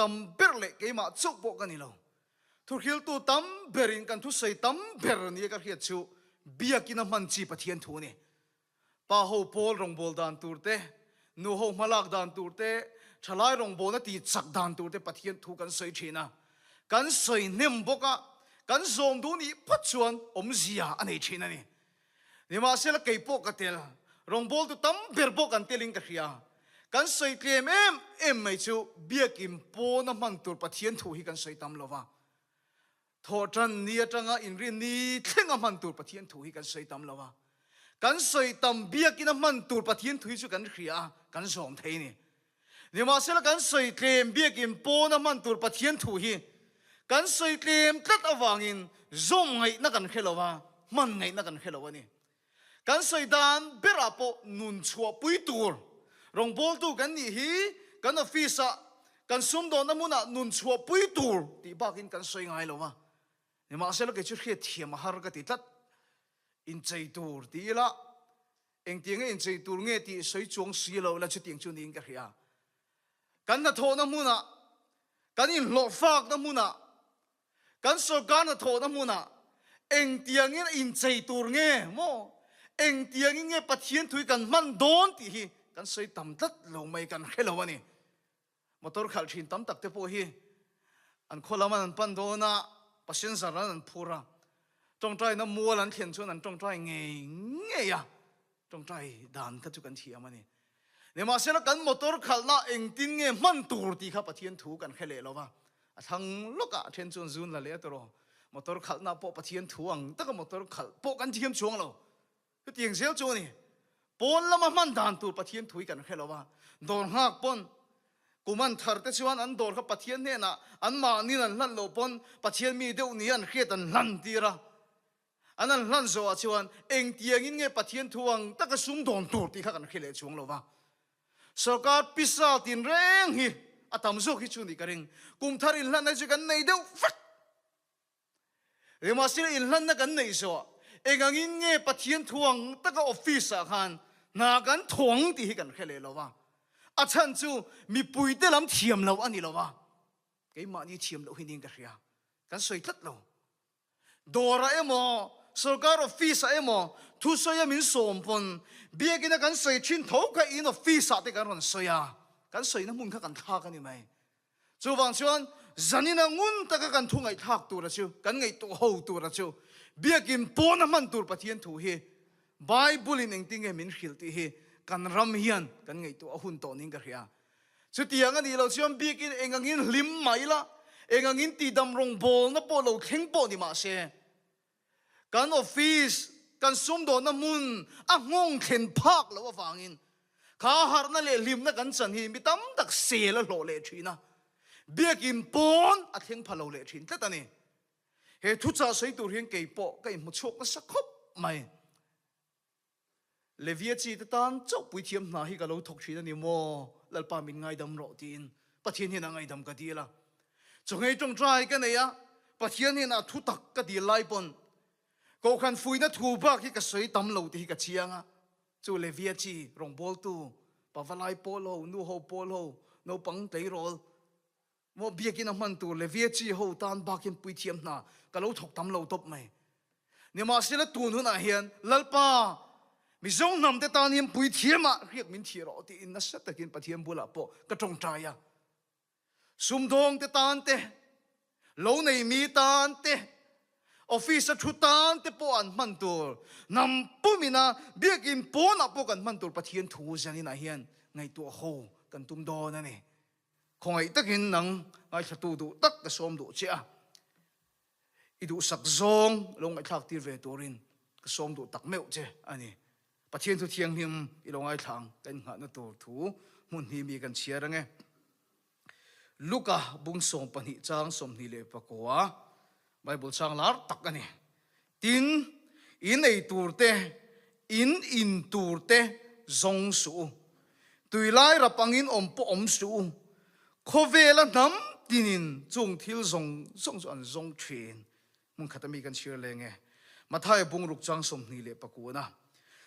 tam ber leh keimah chauh pawh ka ni lo. Thuhriltu tam berin kan thusawi tam ber nia ka hriat chu Biakina hman chi Pathian thu a ni. Pa ho pawl rawngbâwl dan tur te, nu ho hmalak dan tur te, thalai rawngbâwlna tih chak dan tur te Pathian thu kan sawi thin a. Kan sawi hnem bawk a, kan zawm duh nih phawt chuan awmzia a nei thin a ni. Nimahsela kei pawh ka tel, rawngbâwltu tam ber pawh kan telin ka hria. Kan sawi tlem em em mai chu Biakin pawna hman tur Pathian thu hi kan sawi tam lo va. Thawhṭan ni aṭanga inrin ni thlenga hman tur Pathian thu hi kan sawi tam lo a. Kan sawi tam biakina hman tur Pathian thu hi chu kan hria a, kan zawm thei a ni. Nimahsela kan sawi tlem biakin pawna hman tur Pathian thu hi kan sawi tlem tlat avangin zawm ngaihna kan hre lo a, hman ngaihna kan hre lo a ni. Kan sawi dan berah pawh nun chhuahpui tur rawngbawltu kan nih hi kan office-ah, kan sumdawnna hmunah nun chhuahpui tur tih bakin kan sawi ngai lo a. Nimahsela kei chu hriatthiam a har ka ti tlat. Inchei tur ti ila, engtiang nge inchei tur nge tih sawi chuang si lo ila chutiang chu niin ka hria. Kan hnathawhna hmunah, kan inhlawhfakna hmunah, Kan sorkar hnathawhna hmunah engtiangin a inchei tur nge maw, engtiangin nge Pathian thui kan hman dawn tih hi kan sawi tam tlat lo mai, kan hre lo a ni. Motor khalh thin tam tak te pawh hi an khaw lam an pan dawn a, passenger an an phur a, tawngtaina mual an thlen chuan an tawngtai ngei ngei a, Tawngtai dan kha chu kan thiam a ni. Nimahsela kan motor khalhna engtin nge hman tur tih kha Pathian thu kan hre leh lo va. A thlang lawkah a then chuan zun la leh a tawrh. Motor khalhna pawh Pathian thu ang taka motor khalh pawh kan thiam chuang lo. Chutiang zel chu a ni. Pawn lama hman dan tur Pathian thu hi kan hre lo va. Dawr nghak pawn kum an thar te chuan an dawr kha Pathian hnenah anmahniin an hlan loh pawn Pathian mi deuh ni an hriat an hlan tir a. An an hlan zawhah chuan engtiangin nge Pathian thu ang taka sumdawn tur tih kha kan hre leh chuang lo va. Sorkar pisa tinreng hi a tam zawk hi chu nih ka ring. Kum thar inhlanna hi chu kan nei deuh vek. Nimahsela inhlanna kan neih zawhah engangin nge Pathian thu ang taka office ah khan hna kan thawng tih hi kan hre leh lo va. A chhan chu mipuite lam thiam loh a ni lo va, keimahni thiam loh hi niin ka hria. Kan sawi tlat lo. Dawrah emaw, sorkar office-ah emaw thusawia min sawm pawn biakina kan sawi thin tho kha in office-ah te kan rawn sawi a, kan sawina hmun kha kan thlak a ni mai. Chuvang chuan zanina ngun taka kan thu ngaihthlak tura chu, kan ngaihtuah ho tura chu biakin pawna hman tur Pathian thu hi Bible-in engtin nge min hrilh tih hi kan ram hian kan ngaihtuah a hun tawh niin ka hria. Chutiang a nih loh chuan bikin eng angin hlim mah ila, eng angin tihdam rawngbawlna pawh lo thleng pawh ni mah se, kan office, kan sumdawnna hmun a nghawng thlen phak loh avangin kha harhna leh hlimna kan chan hi mi tam tak sel a hlawh leh thin a, biakin pawn a thleng pha lo leh thin tlat a ni. He thuchah sawi tur hian kei pawh ka inhmu chhuak nasa khawp mai. Levia chi te tan chauh puithiam hna hi ka lo thawk thin a ni maw? Lalpa min ngaidam rawh tiin Pathian hian a ngaidam ka dil a. Chawngei tawngtai ka nei a, Pathian hian a thu tak ka dil lai pawn Kohhran fuihna thu bak hi ka sawi tam lo tih hi ka chiang a. Chu Levia chi rawngbawltu, pavalai pawl ho, nu ho pawl ho, naupang tleirawl, Maw biakin a hman tur leh VHC ho tan bakin puithiam hna ka lo thawk tam lo tawp mai. Nimahsela tun hunah hian Lalpa, Mizo hnam te tan hian puithiamah hriak min thih rawh tiin nasa takin Pathian bulah pawh ka tawngtai a. Sumdawng te tan te, lo nei mi tan te, office a thu tan te pawh an hman tur, hnam pumina biakin pawnah pawh kan hman tur Pathian thu zaninah hian ngaihtuah ho kan tum dawn a ni. Khawngaih takin nang ngaithlatu duh tak ka sawm duh che a, i duhsak zawng lo ngaihthlak tir ve turin ka sawm duh tak meuh che a ni. Pathian thu thianghlim i lo ngaithla ang ka inngahna tur thu hmun hi mi kan chhiar ange. Luka bung 12 chang 29 Bible chang lar tak a ni. Tin, in ei tur te, in in tur te zawng suh u. Tui lai rap angin awm pawh awm suh u. Khawvela hnam tinin chung thil zawng zawng chu an zawng thin. Hmun khat ami kan chhiar leng e. Mathaia bungruk chang 29 a.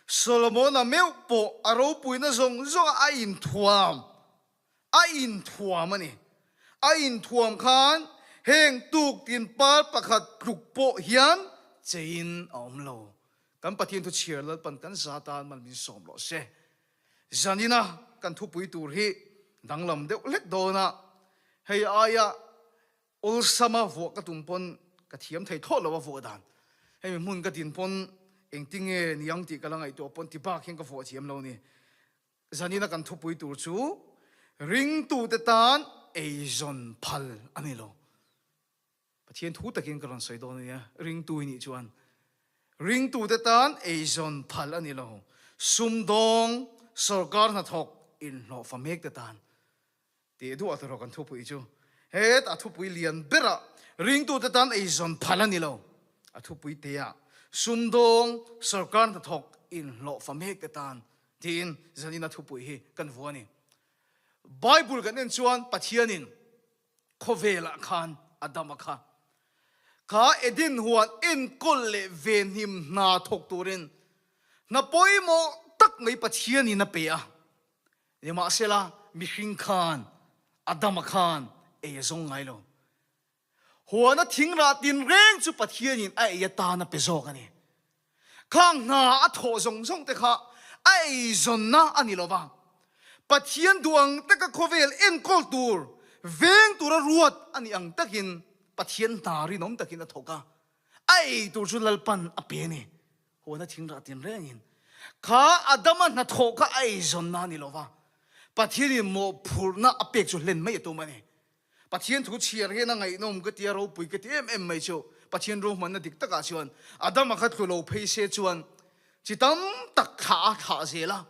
Solomona meuh pawh a ropuina zawng zawngah a inthuam. A inthuam a ni. A inthuam khan heng tuktin par pakhat tluk pawh hian cheiin a awm lo. Kan Pathian thu chhiar Lalpan kan za tan mal min sawm rawh se. Zanina kan thupui tur hi danglam deuh hlek dawn a, hei aia awlsama vuah ka tum pawn ka thiam thei thlawt lo a vuah dan. Hemi hmun ka din pawn engtinge niang tih ka la ngaihtuah pawn ti bak hian ka vuah thiam lo ni. Zanina kan thupui tur chu ringtute tan eizawn phal a ni lo. Pathian thu takin ka rawn sawi dawn a nia, ringtu i nih chuan ringtute tan eizawn phal a ni lo. Sumdawng, sorkar hnathawk inhlawhfa mekte tan Tih duah tur kan thupui chu hetah thupui lian berah ringtute tan eizawn phal a ni lo. A thupui teah sumdawng sorkar hnathawk inhlawhfa mekte tan tiin zanina thupui hi kan vu a ni. Bible kan en chuan Pathianin khawvelah khan Adama kha kha Eden huan enkawl leh venhim hna thawk turin hna pawimawh tak mai Pathianin a pe a. Nimahsela, mihring khan Adama khan ei a zawng ngai lo. Huana thingrah tinreng chu Pathianin a ei atan a pe zawk a ni. Khang hna a thawh zawng zawng te kha a eizawnna a ni lo va. Pathian duh ang taka khawvel enkawl tur, veng tura ruat a nih ang takin Pathian hna rinawm takin a thawk a, a ei tur chu Lalpan a pe a ni. Huana thingrah tinrengin kha Adama hnathawh kha a eizawnna a ni lo va, Pathianin mawhphurhna a pek chu hlen mai a tum a ni. Pathian thu chhiar hian a ngaihnawm ka ti a, ropui ka ti em em mai chu Pathian ruahmanna dik takah chuan Adama kha tlu lo phei se chuan chi tam tak thlah a thlah zel a.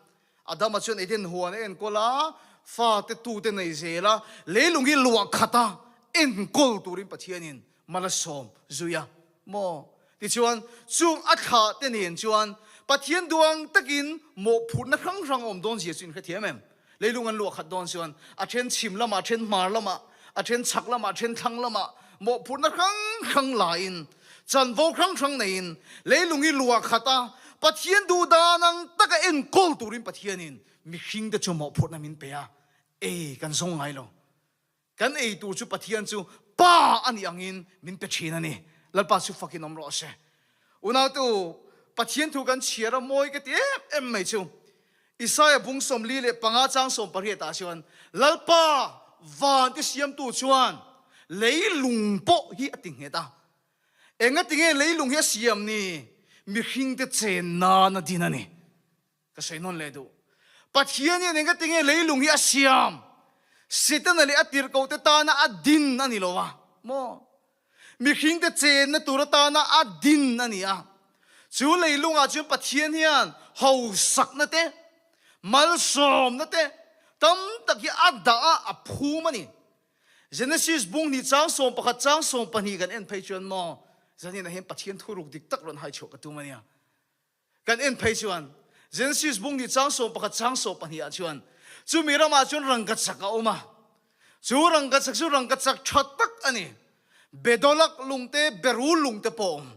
Adama chuan Eden huan a enkawl a, fate tute nei zel a, leilung hi luah khat a enkawl turin Pathianin mal a sawm zui a maw? Tichuan, chung a thlah te nen chuan Pathian duang takin mawhphurhna hrang hrang a awm dawn zia chu in hrethiam em? Leilung an luah khat dawn chuan a then chhim lamah, a then hmar lamah, a then chhak lamah, a then thlang lamah mawhphurhna hrang hrang laiin, chanvo hrang hrang neiin leilung hi luah khat a, Pathian duh dan ang taka enkawl turin Pathianin mihringte chu mawhphurhna min pe a, ei kan zawng ngai lo. Kan ei tur chu Pathian chu Pa a nih angin min pe thin a ni. Lalpa chu fakin awm rawh se. Unautu, Pathian thu kan chhiar a mawi ka ti em em mai chu. Isaia bung 45 chang 18 ah chuan Lalpa van te siamtu chuan leilung pawh hi a ti nghet a. Engatinge leilung hi a siam ni? Mihringte chen nan a din a ni. Ka sawi nawn leh duh. Pathian hian engatinge leilung hi a siam? Setana leh a tirhkohte tana a din a ni lo a maw? Mihringte chenna tur atana a din a ni a. Chu leilungah chuan Pathian hian hausakna te, malsawmna te tam tak hi a dah a, a phum a ni. Genesis bung hnih chang 11 chang 12 kan en phei chuan maw, zaninah hian Pathian thuruk dik tak rawn hai chhuah ka tum a nia. Kan en phei chuan Genesis bung ni chang 11 chang 12 ah chuan chumi ramah chuan rangkachak a awm a. Chu rangkachak chu rangkachak tha tak a ni. Bedolak lungte, berul lungte pawh a awm.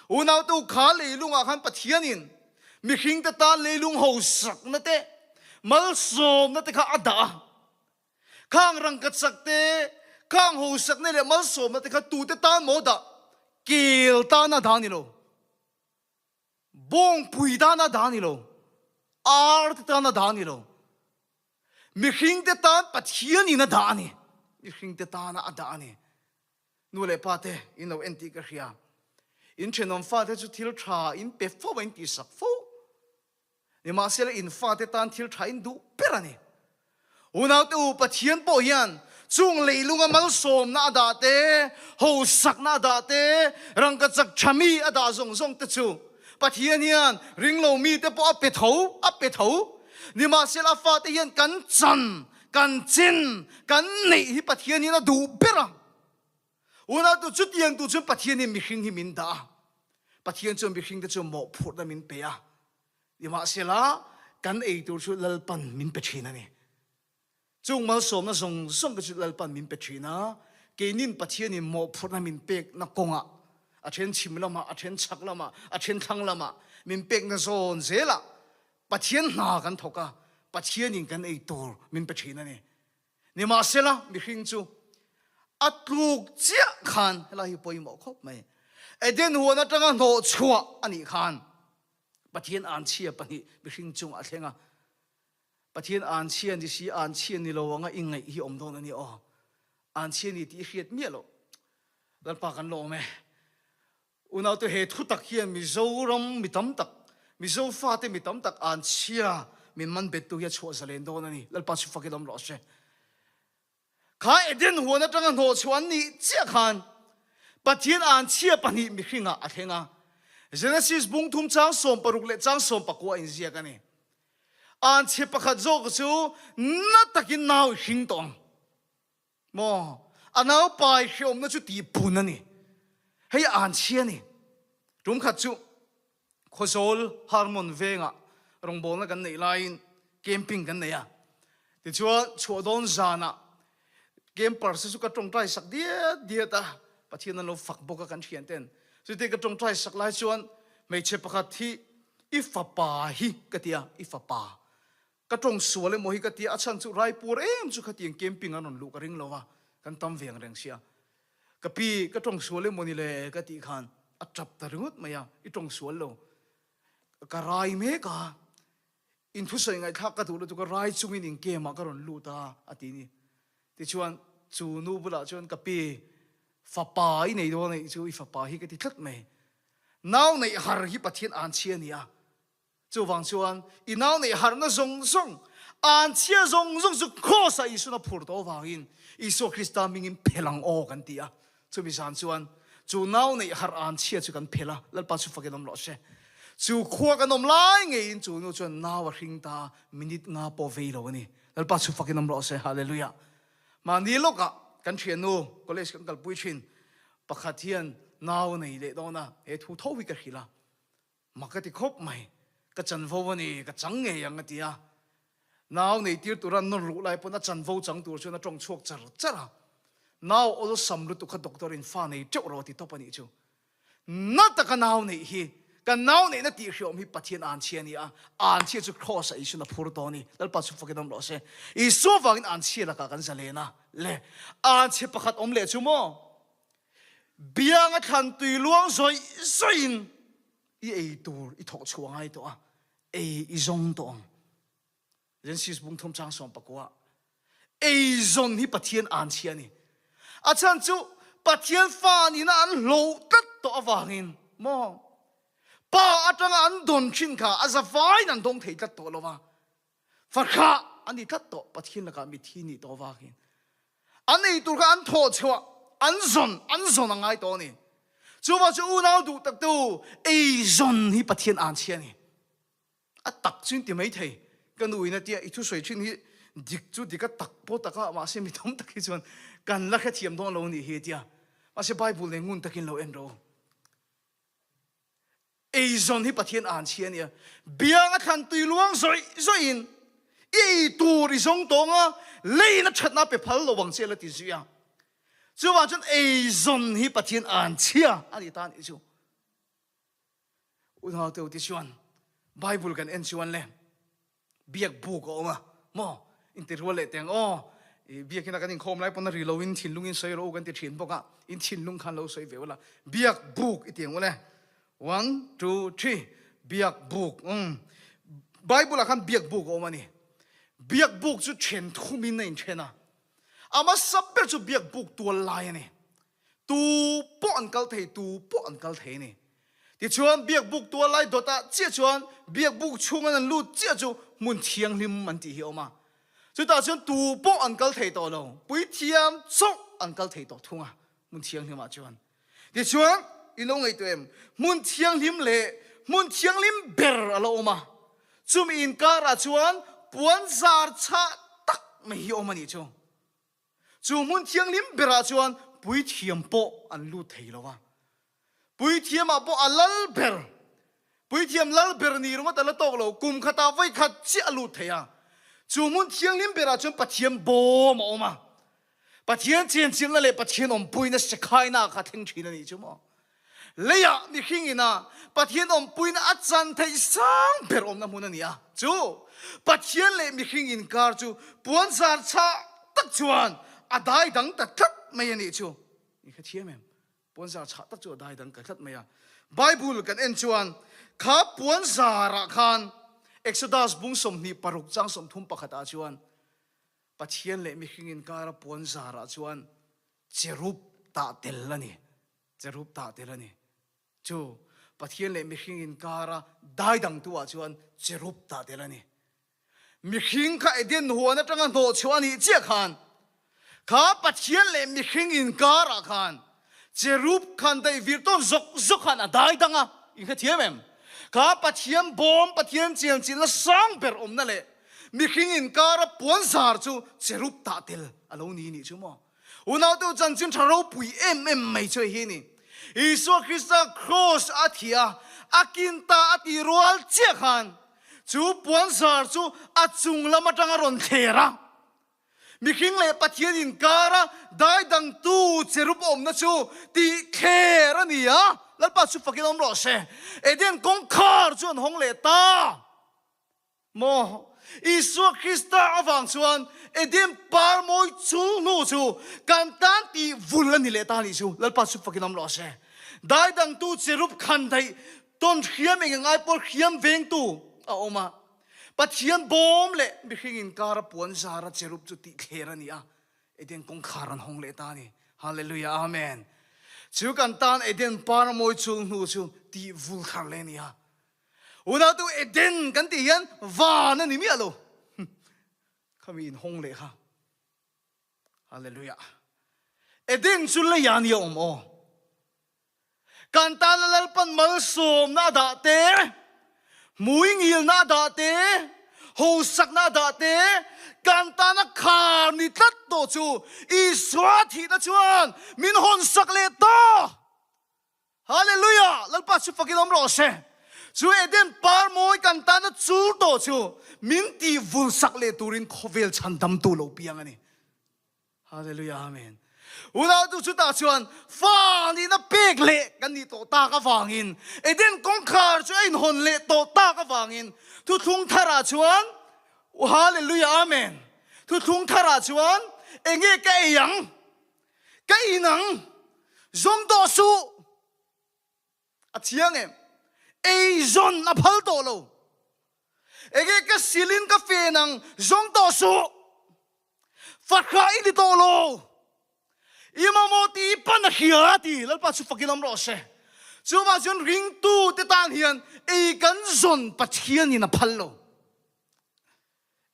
Unaute u kha leilungah khan Pathianin mihringte tan leilung hausakna te, malsawmna te kha a dah a. Khang rangkachak te, khang hausakna leh malsawmna te kha tute tan maw dah? Kel tan a dah a ni lo. Bawngpui tana dah a ni lo, ar te tana dah a ni lo, mihringte tan Pathianin a dah a ni, mihringte tana a dah a ni. Nu leh pa te in lo en tih ka hria, in thenawm fate chu thil tha in pe fo a, in tihsak fo. Nimahsela in fate tan thil tha in duh ber a ni. Unaute u, Pathian pawh hian chung leilunga malsawmna a dah te, hausakna a dah te, rangkachak tha mi a dah zawng zawng te chu Pathian hian ringlo mite pawh a pe tho, a pe tho. Nimahsela a fate hian kan chan, kan chin, kan neih hi Pathian hian a duh ber a. Unautu chutiang tu chuan Pathian hian mihring hi min dah a. Pathian chuan mihringte chu mawhphurhna min pe a. Nimahsela, kan ei tur chu Lalpan min pe thin a ni. Chung malsawmna zawng zawng te chu Lalpan min pe thin a, keinin Pathianin mawhphurhna min pekna kawngah, a then chhim lamah, a then chhak lamah, a then thlang lamah min pekna zawn zelah Pathian hna kan thawk a, Pathianin kan ei tur min pe thin a ni. Nimahsela, mihring chu. A tluk chiah khan, helai hi pawimawh khawp mai, Eden huan atanga hnawh chhuah a nih khan Pathian anchhia pahnih mihring chungah a thleng a. Pathian anchhia ni si, anchhia ni lo anga i ngaih hi awm dawn a ni aw. Anchhia ni tih i hriat miah loh. Lalpa kan lawm e. Unaute he thu tak hian Mizoram mi tam tak, Mizo fate mi tam tak anchhia min man bettu hi a chhuah zalen dawn a ni. Lalpa chu fakin awm rawh se. Kha Eden huan atanga hnawh chhuah an nih chiah khan Pathian anchhia pahnih mihringah a thleng a. Genesis bung thum chang 60 leh chang 19 a inziak a ni. Anchhia pakhat zawk chu na takin nau i hring tawh ang. Maw? A naupai hreawmna chu tihpun a ni. Hei anchhia a ni. Tum khat chu Khawzawl Harmon vengah rawngbawlna kan neih laiin camping kan nei a. Tichuan chhuah dawn zanah campers te chu ka tawngtai sak diat diat a, Pathian an lo fak bawk a kan thian ten. Chutia ka tawngtai sak lai chuan hmeichhe pakhat hi i fapa hi ka ti a, i fapa. Ka tawng sual emaw hi ka ti a, a chhan chu Raipur em chu khatiang camping an rawn luh ka ring lo a, kan tam veng reng sia. Ka pi, ka tawng sual emaw ni le ka tih khan a tap ta ringawt mai a, i tawng sual lo. Ka rai mek a, in thusawi ngaihthlak ka duh lutuk a, rai chungin in camp ah ka rawn lut a, a ti ni. Tichuan, chu nu bulah chuan ka pi, fapa i nei dawn a nih chu, i fapa hi ka ti tlat mai. Nau neih har hi Pathian anchhia a ni a, Chuvang chuan i nau neih harhna zawng zawng, anchhia zawng zawng chu Kraws-ah Isuan a phur tawh avangin Isua Krista hmingin phel ang aw kan ti a. Chumi zan chuan chu nau neih harh anchhia chu kan phel a, Lalpa chu fakin awm rawh se. Chu khua kan awm lai ngeiin chu nu chuan nau a hring ta, minute nga pawh vei lo a ni. Lalpa chu fakin awm rawh se. Hallelujah. Mahni lawkah kan thiannu college kan kalpui thin pakhat hian nau a nei leh dawn a, he thu tho hi ka hrilh a. Mak ka ti khawp mai, ka chanvo a ni, ka chang ngei ang a ti a. Nau nei tir tura nawr luh lai pawn a chanvo chang tur chuan a tawng chhuak char char a. Nau awlsam lutuk kha doctor in fa nei teuh rawh a ti tawp a nih chu. Na taka nau neih hi, kan nau neihna tih hriawm hi Pathian anchhia a ni a, anchhia chu Kraws ah Isuan a phur tawh a ni. Lalpa chu fakin awm rawh se. Isua vangin anchhia lakah kan zalen a, le anchhe pakhat awm leh chu maw? Bianga thlan tui luang zawih zawihin i ei tur i thawh chhuah ngai tawh a, ei i zawng tawh ang. Genesis bung thum chang 19 Ei zawn hi Pathian an chhia a ni. A chhan chu Pathian fa nihna an hloh tlat tawh avangin maw Pa atanga an dawn thin kha a zavaiin an dawng thei tlat tawh lo va. Fahrah an ni tlat tawh, Pathian lakah mithi nih tawh avangin. An ei tur kha an thawh chhuah, an zawn, an zawn a ngai tawh a ni. Chuvang chu unau duh taktu ei zawn hi Pathian an chhia a ni. A tak chu in ti mai thei. Ka nu in a tia, i thusawi thin hi dik chu dik a tak pawh tak a, mahse mi tam tak hi chuan kan la hrethiam dawn lo a nih hi a tia. Mahse Bible nen ngun takin lo en rawh u. Eizawn hi Pathian an chhia a nia. Biang a thlan tui luang zawih zawih in i ei tur i zawng tawng a, leiin a thatna a pe phal lo ang che la ti zui a. Chuvang chuan eizawn hi Pathian an chhia a ni ta a nih chu. Unau te u ti chuan Bible kan en chuan le Biak buk a awm a maw? Inti rual leh teng aw. I biakina kan inkhawm lai pawn a ri lo in thinlung in sawi rawh u kan ti thin bawk a, in thinlung khan lo sawi ve ula. Biak buk i ti ang ule. One, two, three. Biak buk. Umm. Bible ah khan biak buk a awm a ni. Biak buk chu then thum in a inthen a. A hmasa ber chu biak buk tual lai a ni. Tu pawh an kal thei, tu pawh an kal thei a ni. Tichuan, biakbuk tual lai dawtah chiah chuan biakbuk chhunga an lut chiah chu hmun thianghlim an tih hi a awm a. Chutah chuan tu pawh an kal thei tawh lo, puithiam chauh an kal thei tawh thung a, hmun thianghlimah chuan. Tichuan, i lo ngaihtuah em? Hmun thianghlim leh hmun thianghlim ber a lo awm a, chumi inkarah chuan puanzar chhah tak mai hi a awm a nih chu. Chu hmun thianghlim berah chuan puithiam pawh an lut thei lo a. Puithiamah pawh a lal ber, puithiam lal ber ni ringawt a la tawk lo, kum khatah vawi khat chiah a lut thei a. Chu hmun thianghlim berah chuan Pathian bawm a awm a. Pathian chenchilhna leh Pathian awmpuina Shekinah kha thleng thin a nih chu maw? Leiah mihring ina Pathian awmpuina a chan theih sang ber awmna hmun a ni a. Chu Pathian leh mihring inkar chu puanzar chhah tak chuan a dai dang ta tlat mai a nih chu. I hrethiam em? Puanzar chhah tak chu a dai dang kai tlat mai a. Bible kan en chuan kha puanzarah khan Exodus bung 26 chang 31 ah chuan Pathian leh mihring inkara puanzarah chuan cherub tah tel a ni. Cherub tah tel a ni. Chu Pathian leh mihring inkara dai dangtu ah chuan cherub tah tel a ni. Mihring kha Eden huan atanga hnawhchhuah a nih chiah khan, kha Pathian leh mihring inkarah khan cherub khan daihvir tawn zawk zawk khan a dai dang a, in hrethiam em? Kha Pathian bawm, Pathian chianchilhna sang ber awmna leh mihring inkara puanzar chu cherub tah tel a lo ni nih chu maw? Unaute chanchin tha ropui em em mai chu hei hi a ni. Isua Krista kraws a thi a, a kin ta a ti rual chiah khan chu puanzar chu a chung lam atang a rawn thler a. Mihring leh Pathian inkara daidangtu cherub awmna chu tih thler a ni a, Lalpa chu fakin awm rawh se. Eden kawngkhar chu an hawng leh ta. Maw? Isua Krista avang chuan Eden par mawi chung hnu chu kan tan tih vul a ni leh ta nih chu. Lalpa chu fakin awm rawh se. Daidangtu cherub khan daih tawn hriam eng eng ai pawh hriam vengtu a awm a. Pathian bawm leh mihring inkara puan zara cherub chu tih thler a ni a. Eden kawngkhar an hawng leh ta a ni. Hallelujah Amen. Chu kan tan Eden par mawi chung hnu chu tih vul thar leh a ni a. Unautu Eden kan tih hian van a ni miah lo. Khami inhawng leh kha. Hallelujah. Eden chu leiah a ni a awm aw. Kan tana Lalpan malsawmna a dah te, hmui ngilna a dah te, hosakna a dah te, kan tana khar ni tlat tawh chu Isua thihna chuan min hawnsak leh ta. Hallelujah! Lalpa chu fakin awm rawh se. Chu Eden par mawi kan tana chul tawh chu min tih vul sak leh turin khawvel chhandamtu lo piang a ni. Hallelujah! Amen. Unautu chutah chuan fa nihna pek leh kan nih tawh tak avangin Eden kawngkhar chu a inhawn leh tawh tak avangin thuthlung tharah chuan Hallelujah! Amen. Thuthlung tharah chuan enge ka ei ang? Ka in ang, zawng tawh suh. A thiang em? Ei zawn a phal tawh lo. Enge ka silin ka fen ang, zawng tawh suh. Fahrah i ni tawh lo. I mamawh tih i pan a hria a ti. Lalpa chu fakin awm rawh se. Chuvang chuan ringtu te tan hian ei kan zawn Pathianin a phal lo.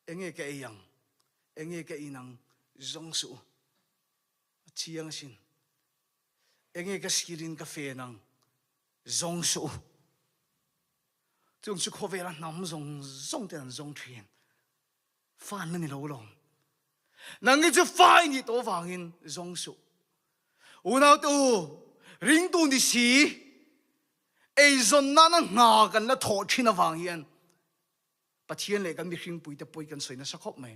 Enge ka ei ang? Enge ka in ang? Zawng suh u. A chiang asin. Enge ka sirin ka fen ang? Zawng suh u. Chung chu khawvela hnam zawng zawng ten an zawng thin. Fan na ni lo lawm. Nang hi chu fa i nih tawh vangin zawng suh. Unaute u, ringtu ni si, eizawn nana hna kan la thawh thin avang hian Pathian leh kan mihringpuite pawi kan sawi nasa khawp mai.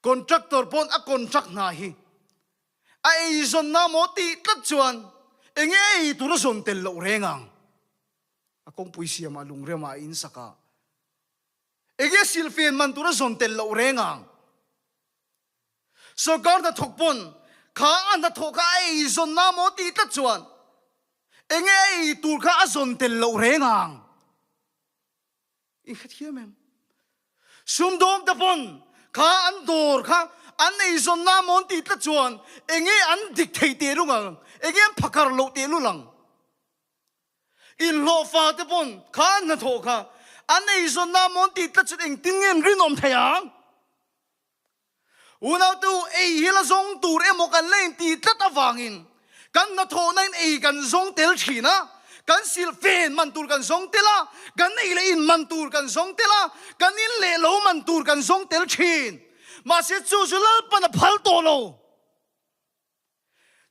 Contractor pawn a contract hna hi a eizawnna maw tih tlat chuan enge a ei tur a zawn tel loh reng ang. A kawngpui siamah lungremah a insak a, enge a silfen man tur a zawn tel loh reng ang. Sorkar hnathawk pawn kha a hnathawh kha a eizawnna maw tih tlat chuan enge a ei tur kha a zawn tel loh reng ang. I hrethiam em? Sumdawng te pawn kha an dawr kha an eizawnna maw an tih tlat chuan enge an dik thei teh lung ang, enge an phakar loh teh lul ang. Inhlawhfa te pawn kha an hnathawh kha an eizawnna maw an tih tlat chuan engtin nge an rinawm thei ang? Unautu, ei hi la zawng tur emaw kan la inti tlat avangin kan hnathawhna in ei kan zawng tel thin a, kan silhfen man tur kan zawng tel a, kan ei leh in man tur kan zawng tel a, kan in leh lo man tur kan zawng tel thin. Mahse chu chu Lalpan a phal tawh lo.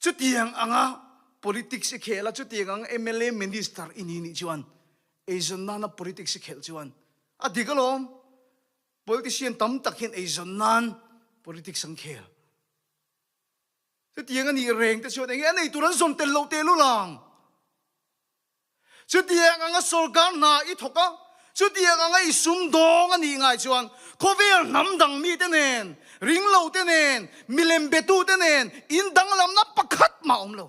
Chutiang anga politics i khel a, chutiang anga mla minister i ni nih chuan eizawn nana politics i khelh chuan a dik alawm. Politician tam tak hian eizawn nan politics an khel. Chutiang a nih reng te chuan enge a nei tur an zawn tel loh teh lul ang. Chutiang anga sorkar hna i thawk a, Chutiang anga i sumdawng a nih ngai chuan khawvel hnam dang mite nen, ringlote nen, milem betute nen in danglamna pakhat mah a awm lo.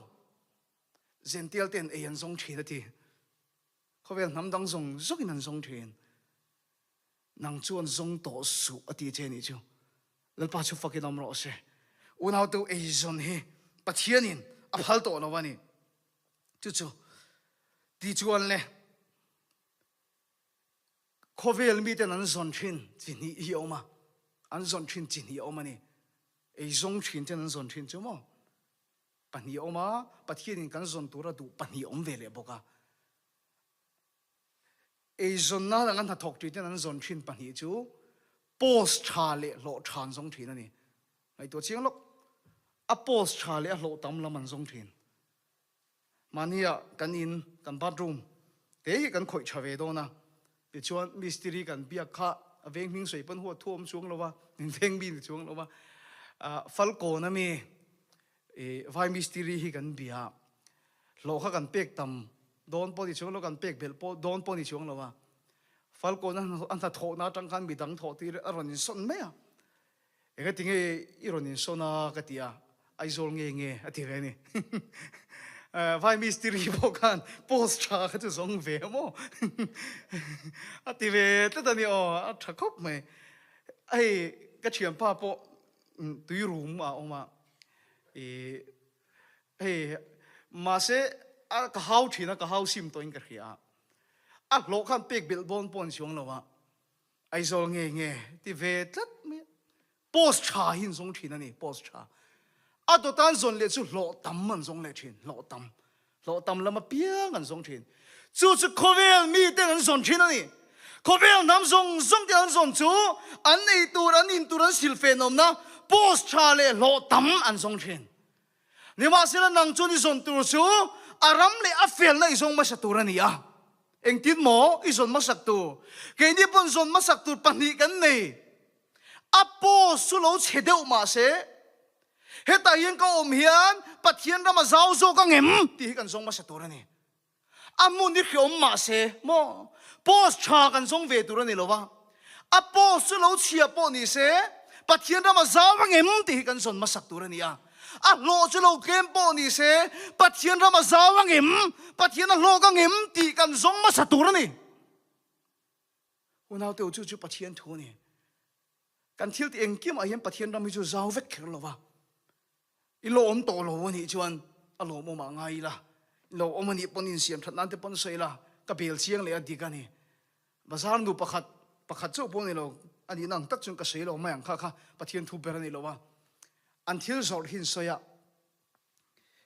Zential ten ei an zawng thin a ti. Khawvel hnam dang zawng zawngin an zawng thin. Nang chuan zawng tawh suh a ti che nih chu. Lalpa chu fakin awm rawh se. Unautu eizawn hi Pathianin a phal tawh lo a ni. Chu chu ti chuan le khawvel miten an zawn thin chi hnih hi a awm a, an zawn thin chi hnih a awm a ni. Eizawng thin ten an zawn thin chu maw? Pahnih a awm a, Pathianin kan zawn tura duh pahnih a awm ve leh bawk a. Eizawnna danga hnathawk tih ten an zawn thin pahnih chu post tha leh hlawh tha an zawng thin a ni. Ngaihtuah chiang lawk, a post tha leh a hlawh tam lam an zawng thin. Mahnia kan in, kan bathroom te hi kan khawih tha ve dawn a, tichuan mistiri kan biak kha a veng hming sawi pawn huat thu a awm chuang lo va, min veng mi ni chuang lo va, Falkawn a mi vai mistiri hi kan bia a, hlawh kha kan pek tam dawn pawh ni chuang lo, kan pek belh pawh dawn pawh ni chuang lo va, Falkawn a hnathawhna atang khan midang thawh tir a rawn insawn mai a. Engati nge i rawn insawn a? ka ti a, Aizawl nge nge a ti ve a ni. Vai mistiri pawh khan post tha kha chu zawng ve maw? a ti ve tlat a ni aw, a tha khawp mai. Hei ka thianpa pawh tui rum a awm a, ih hei mahse a ka hau thin a, ka hau sim tawhin ka hria a, a hlawh khan pek belh dawn pawh a ni chuang lo a, Aizawl nge nge ti ve tlat mai a, post tha hi an zawng thin a ni, post tha. A dawt an zawn leh chu hlawh tam an zawng leh thin, hlawh tam. Hlawh tam lam apiang an zawng thin. Chu chu khawvel miten an zawn thin a ni. Khawvel hnam zawng zawng te an zawn chu an ei tur, an in tur, an silfen awmna post tha leh hlawh tam an zawng thin. Nimahsela nang chuan i zawn tur chu a ram leh a felna i zawng hmasa tur a ni a. Engtin maw i zawn hmasak tur? Keini pawn zawn hmasak tur pahnih kan nei. A post chu lo chhe deuh mahse, hetah hian ka awm hian Pathian ram a zau zawk angem tih hi kan zawng hmasa tur a ni. A hmun hi hreawm mahse maw post tha kan zawng ve tur a ni lo va, a post chu lo chhia pawh ni se Pathian rama zau angem tih hi kan zawn hmasak tur a ni a, a hlawh chu lo tlem pawh ni se Pathian rama zau angem, Pathian a hlawk angem tih kan zawng hmasa tur a ni. Unaute u chu chu Pathian thu a ni. Kan thil tih engkimah hian Pathian ram hi chu zau vek kher lo va. I lo awm tawh lo a nih chuan a lawmawm ah ngai ila, i lo awm a nih pawn insiam that nan te pawn sawi ila, ka bel chiang leh a dik a ni. Bazar nu pakhat, pakhat chauh pawh a ni lo, a nihna ang tak chuan ka sawi lo mai ang kha kha Pathian thu ber a ni lo a. An thil zawrh hi an sawi a,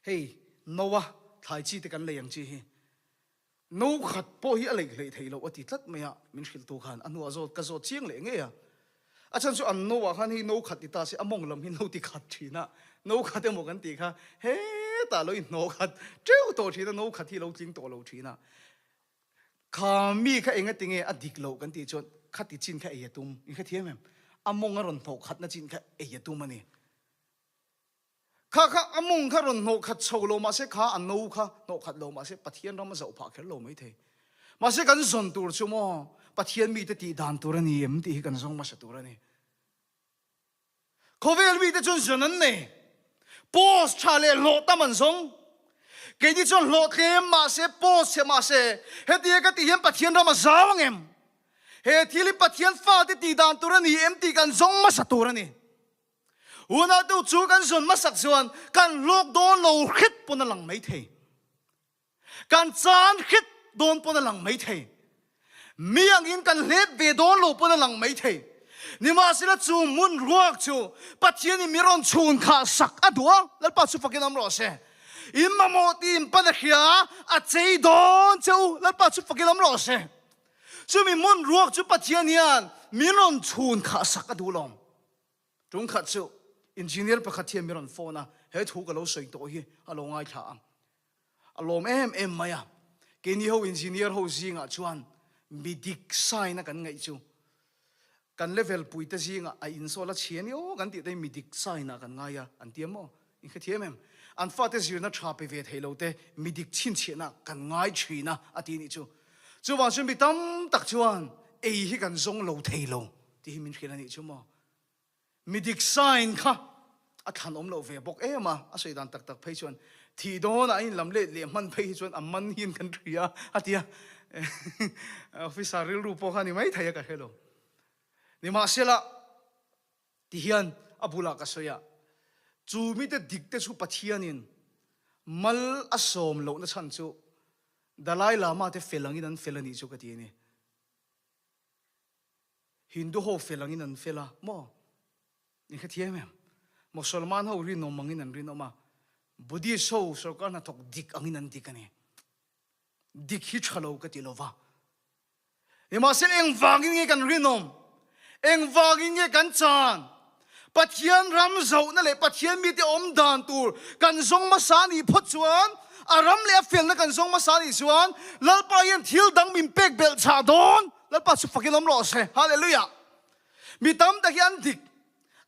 hei Noa thlai chi te kan lei ang chi hi, No khat pawh hi a leih hleih theih loh a ti tlat mai a, min hrilhtu khan a hnuah zawt ka zawt chiang leh ngei a. A chhan chu an no ah khan hei no khat ni ta se a mawng lam hi no ti khat thin a, no khat emaw kan tih kha hetah lo inhnawh khat teuh tawh thin a, no khat hi lo tling tawh lo thin a. Kha mi kha enga tinge a dik loh kan tih chuan khati chin kha ei a tum, in hrethiam em? A mawng a rawn hnawh khatna chin kha ei a tum a ni. Kha kha a mung kha rawn hnawh khat chho lo mahse kha a no kha hnawh khat lo mahse Pathian ram a zoh phah kher lo mai thei. Mahse kan zawn tur chu maw Pathian mite tih dan tur a ni em tih hi kan zawng hmasa tur a ni. Khawvel mite chuan zawn an nei. Post tha leh hlawh tam an zawng. Keini chuan hlawh tlem mahse post chhe mahse hetia ka tih hian Pathian ram a zau ang em? He thil hi Pathian fate tih dan tur a ni em tih kan zawng hmasa tur a ni. Unautu chu kan zawn hmasak chuan kan hlawk dawn lo hret pawn a lang mai thei. Kan chan hret dawn pawn a lang mai thei. Mi angin kan hlep ve dawn lo pawn a lang mai thei. Nimahsela chu hmun ruak chu Pathianin mi rawn chhun khah sak a duh a, Lalpa chu fakin awm rawh se. In mamawh tih in pan a hria a, a chei dawn che u, Lalpa chu fakin awm rawh se. Chumi hmun ruak chu Pathian hian min rawn chhun khah sak a duh lo. Ṭung khat chu engineer pakhat hian min rawn phone a, he thu ka lo sawi tawh hi a lo ngaithla ang. A lawm em em mai a, keini ho engineer ho zingah chuan mi dik sign a kan ngaih chu kan level puite zingah a insawl a chhia ni aw kan tih te hi mi dik sign ah kan ngai a, an ti em maw? In hrethiam em? An fate zirna tha pe ve thei lo te mi dik chhinchhiahna kan ngai thin a, a ti nih chu. Chuvang chuan mi tam tak chuan ei hi kan zawng lo thei lo tih hi min hrilh a nih chu maw. Mi dik sign kha a thlan awm loh ve bawk em a, a sawi dan tak tak phei chuan thih dawnah a inlam let leh hman phei hi chuan a man hian kan hria a ti a, officer rilru pawh kha a ni maithei a ka hre lo. Nimahsela ti hian a bulah ka sawi a, chu mite dik te chu Pathianin mal a sawm lohna chhan chu Dalai Lama te fel angin an fel a nih chu ka ti a ni. Hindu ho fel angin an fel a maw? In hrethiam em? Mosolman ho rinawm angin an rinawm a, Buddhist ho sorkar hnathawk dik angin an dik a ni. Dik hi tha lo ka ti lo va. Nimahsela engvangin nge kan rinawm? Engvangin nge kan chan? Pathian ram zohna leh Pathian mite awm dan tur kan zawng hmasa nih phawt chuan, a ram leh a felna kan zawng hmasa nih chuan, Lalpa hian thil dang min pek belh chah dawn. Lalpa chu fakin awm rawh se. Hallelujah! Mi tam tak hi an dik,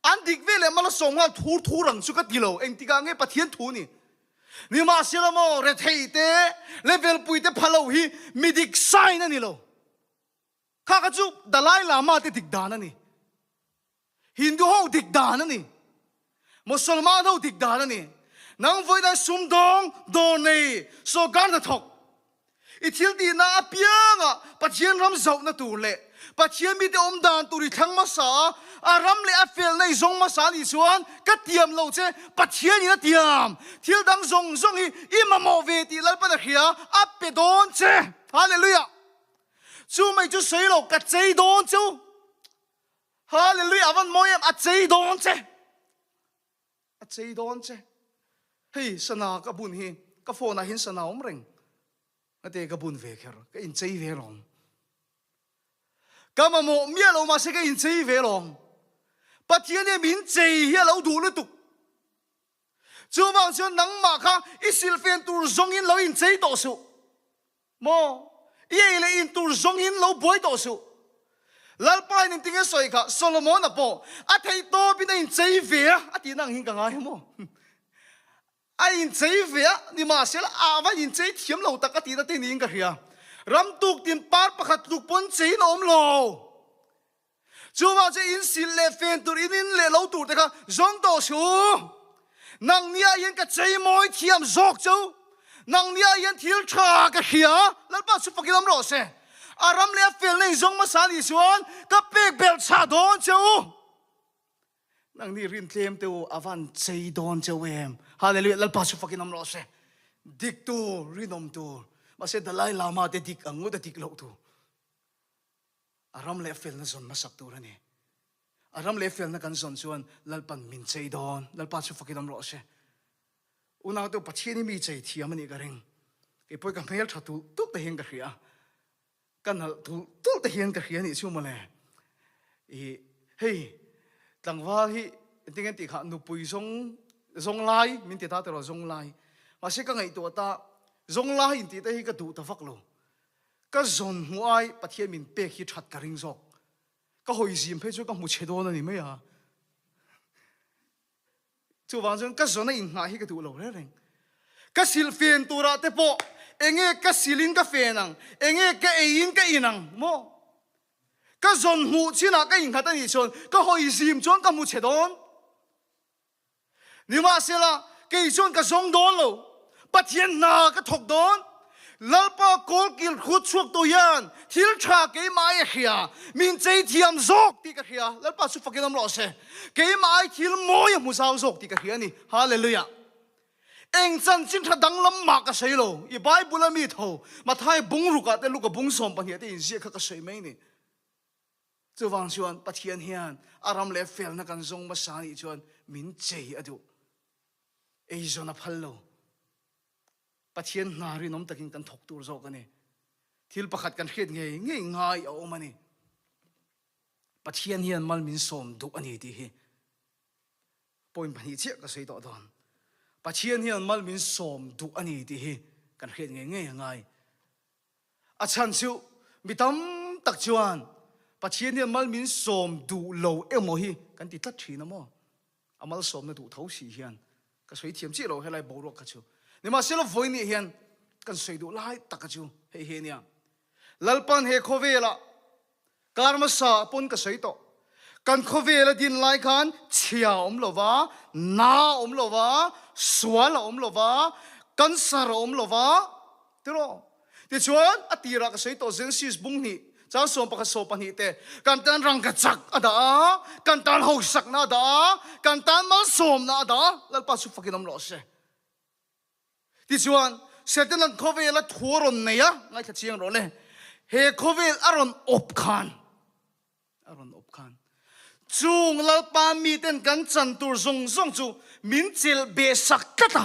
an dik ve leh malsawm nghal thur thur ang chu ka ti lo. Engtikah nge Pathian thu ni? Nimahsela maw rethei te, level pui te pha lo hi mi dik sign a ni lo. Kha kha chu Dalai Lama te dik dan a ni. Hindu ho dik dan a ni. Mosolman ho dik dan a ni. Nang vawiin sumdawng, dawr nei, sawrkar hnathawk. I thil tihna apianga Pathian ram zohna tur leh Pathian mite awm dan tur i thlang hmasa a, a ram leh a felna i zawng hmasa a nih chuan ka tiam lo che, Pathianin a tiam. Thil dang zawng zawng hi i mamawh ve tih Lalpan a hria, a pe dawn che. Hallelujah! Chu mai chu sawi lo, ka chei dawn che u. Hallelujah! A van mawi em, a chei dawn che. A chei dawn che. Hei sana ka bun hi ka phone ah hian sana awm reng. Ngate ka bun ve kher, ka inchei ve lawm. Ka mamawh miah lo mahse ka inchei ve lawm. Pathian hian min chei hi a lo duh lutuk. Chuvang chuan nangmah kha i silhfen tur zawngin lo inchei tawh suh. Maw? I ei leh in tur zawngin lo buai tawh suh. Lalpa in engtinge sawi kha Solomon-a pawh a theih tawpin a inchei ve a, a tihna ang hian ka ngai a maw? A inchei ve a, nimahsela a va inchei thiam lo tak a tihna te niin ka hria. Ram tuk tin par pakhat tluk pawn cheiin a awm lo. Chuvang chu in silh leh fen tur in in leh lo tur te kha zawng tawh suh. Nang nia hian ka chei mawi thiam zawk chu. Nang nia hian thil tha ka hria. Lalpa chu fakin awm rawh se. A ram leh a felna in zawng hmasa nih chuan ka pek belh chah dawn che u. Nang ni rin tlem te u a van chei dawn cheu em. Hallelujah Lalpa chu fakin awm rawh se. Dik tur, rinawm tur. Mahse Dalai Lama te dik ang ngawt a dik loh tur. A ram leh felna zawn hmasak tur a ni. A ram leh felna kan zawn chuan Lalpan min chei dawn. Lalpa chu fakin awm rawh se. Unaute Pathian hi mi chei thiam a nih ka ring. Kei pawh hi ka hmel tha tulh tulh te hian ka hria a. Ka nalh tulh tulh te hian ka hria a nih chu mawle. I hei tlangval hi engtin nge tih kha nupui zawng zawng lai min ti ta tiraw zawng lai. Mahse ka ngaihtuah ta zawng lai intih te hi ka duh ta vak lo. Ka zawn hmuh ai Pathian min pek hi that ka ring zawk. Ka hawi zim phei chuan ka hmu chhe dawn a ni mai a. Chuvang chuan ka zawn a inngah hi ka duh lo reng reng. Ka silh fen turah te pawh enge ka silhin ka fen ang, enge ka eiin ka in ang maw? Ka zawn hmuh chinah ka innghat a nih chuan ka hawi zim chuan ka hmu chhe dawn. Nimahsela, kei chuan ka zawng dawn lo, Pathian hna ka thawk dawn. Lalpa kawlkil hrut chhuaktu hian thil tha keimah ai a hria, min chei thiam zawk tih ka hria. Lalpa chu fakin awm rawh se. Keimah ai thil mawi a hmu zau zawk tih ka hria a ni. Hallelujah! Eng chanchin tha danglam mah ka sawi lo. I Bible a mi tho, Mathai bung rukah te Luka bung 12 te inziak kha ka sawi mai a ni. Chuvang chuan Pathian hian a ram leh felna kan zawng hmasa nih chuan min chei a duh. Eizawn a phal lo. Pathian hna rinawm takin kan thawk tur zawk a ni. Thil pakhat kan hriat ngei ngei ngai a awm a ni. Pathian hian mal min sawm duh a ni tih hi point pahnih chiah ka sawi tawh dawn. Pathian hian mal min sawm duh a ni tih hi kan hriat ngei ngei a ngai. A chhan chu mi tam tak chuan Pathian hian mal min sawm duh lo emaw hi kan ti tlat thin a maw? A malsawmna duh tho si hian ka sawi thiam chiah lo helai boruak kha chu. Nimahsela vawiin hian kan sawi duh lai taka chu hei hi a nia. Lalpan he khawvelah kar hmasa pawn ka sawi tawh. Kan khawvel a din lai khan chhia a awm lo va, na a awm lo va, sual a awm lo va, cancer a awm lo va, tiraw? Tichuan, a tirah ka sawi tawh Genesis bung hnih, chang 11 12 te, kan tan rangkachak a dah a, kan tan hausakna a dah a, kan tan malsawmna a dah a, Lalpa chu fakin awm rawh se. Tichuan, Setanan khawvela thu a rawn nei a, ngaithla chiang rawh le, he khawvel a rawn awp khan, a rawn awp khan, chung Lalpa miten kan chan tur zawng zawng chu min chelh beh sak tlat a.